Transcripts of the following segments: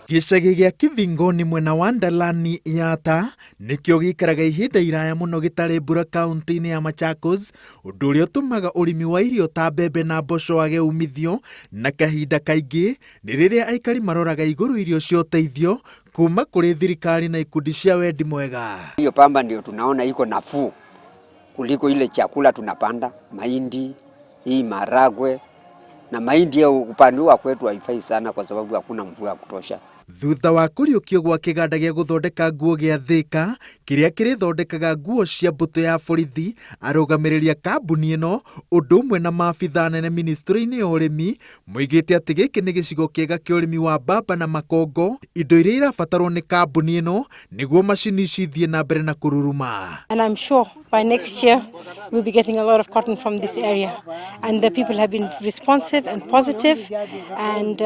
Gĩcagi gĩa Kivingoni mwena wa Ndalani Yatta nĩkĩo gĩikaraga ihinda iraya mũno gĩtarĩ mbura kaunti-inĩ ya Machakos, ũndũ ũrĩa ũtũmaga ũrĩmi wa irio ta mbembe na mboco wage umithio, na kahinda kaingĩ nĩ rĩrĩa aikari maroraga igũrũ irio cia ũteithio kuma kũrĩ thirikari na ikundi cia wendi mwega. Hiyo pamba ndio tunaona iko nafuu kuliko ile chakula tunapanda mahindi, hii maragwe na mahindi ya upande wa kwetu haifai sana kwa sababu hakuna mvua ya kutosha. Thutha wa kũriũkio gwa kĩganda gĩa gũthondeka nguo gĩa Thika kĩrĩa kĩrĩthondekaga nguo cia mbũtũ ya borithi, arũgamĩrĩri a kambuni ĩno ũndũ ũmwe na maabithaa anene ministry-inĩ ya ũrĩmi moigĩte atĩ gĩkĩ nĩ gĩcigo kĩega kĩa ũrĩmi wa mbamba na makongo, indo iria irabatarwo nĩ kambuni ĩno nĩguo macini ici ithiĩ na mbere na kũruruma. And I'm sure by next year we'll be getting a lot of cotton from this area. And the people have been responsive and positive, and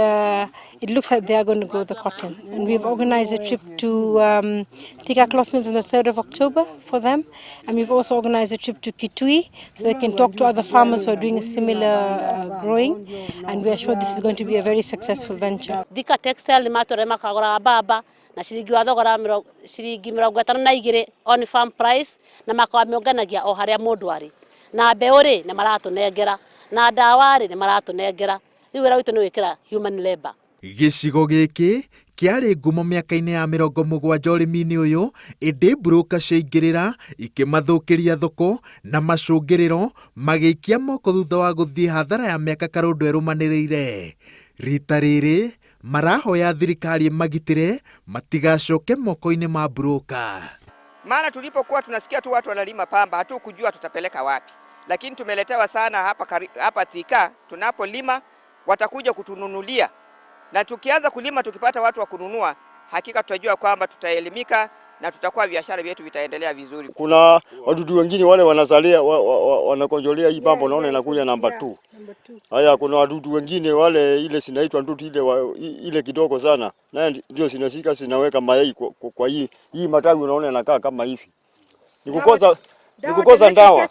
it looks like they are going to grow the cotton. And we've organized a trip to Thika Cloth Mills on the 3rd of October for them. And we've also organized a trip to Kitui so they can talk to other farmers who are doing a similar growing. And we are sure this is going to be a very successful venture. Thika Textile nĩ matwĩra makagũraga mbamba na ciringi wa thogora ciringi 52 on farm price, na makamĩũnganagia o harĩa mũndũ arĩ, na mbeũ rĩ nĩ maratũnengera, na ndawa rĩ nĩ maratũnengera. Rĩu wĩra witũ nĩ gwĩkĩra human labor. Gĩcigo gĩkĩ kĩarĩ ngumo mĩaka-inĩ ya 70 ũrĩmi-inĩ ũyũ, ĩndĩ mburũka ciaingĩrĩra ikĩmathũkĩria thoko na macũngĩrĩro magĩikia moko thutha wa gũthiĩ hathara ya mĩaka karũndũ ĩrũmanĩrĩire. Rita rĩrĩ marahoya thirikari ĩmagitĩre matigacoke moko-inĩ ma mburũka. Maana tulipokuwa tunasikia tu watu wanalima pamba, hatukujua tutapeleka wapi, lakini tumeletewa sana hapa, hapa Thika. Tunapolima watakuja kutununulia, na tukianza kulima tukipata watu wa kununua, hakika tutajua kwamba tutaelimika na tutakuwa biashara vyetu vitaendelea vizuri. Kuna wadudu wengine wale wanazalia wanakonjolea hii pamba, unaona inakuja namba 2. Haya, kuna wadudu wengine wale ile zinaitwa ndutu ile kidogo sana, naye ndio zinashika zinaweka mayai kwa hii matawi, unaona inakaa kama hivi. Ni kukosa ndawa.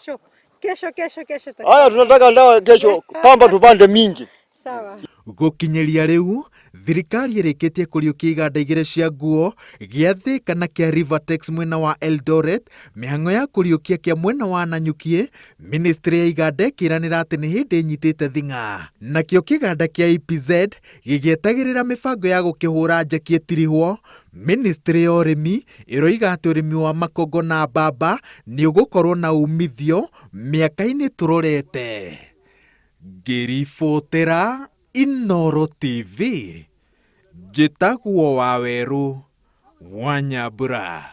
Kesho, kesho, kesho. Haya, tunataka ndawa kesho, pamba tupande mingi. Sawa. Gũkinyĩria rĩu thirikari ĩrĩkĩtie kũriũkia iganda igĩrĩ cia nguo, gĩa Thika na kĩa Rivertex mwena wa Eldoret. Mĩhang'o ya kũriũkia kĩa mwena wa Nanyuki, ministry ya iganda ĩkĩranĩra atĩ nĩ hĩndĩ ĩnyitĩte thing'a, nakĩo kĩganda kĩa EPZ gĩgĩetagĩrĩra mĩbango ya gũkĩhũra njeki ĩtirihwo. Ministry ya ũrĩmi ĩroiga atĩ ũrĩmi wa makongo na mbamba nĩ ũgũkorwo na umithio mĩaka-inĩ tũrorete. Ngĩribotera Inooro TV, njĩtagwo Wawerũ wa Nyambura.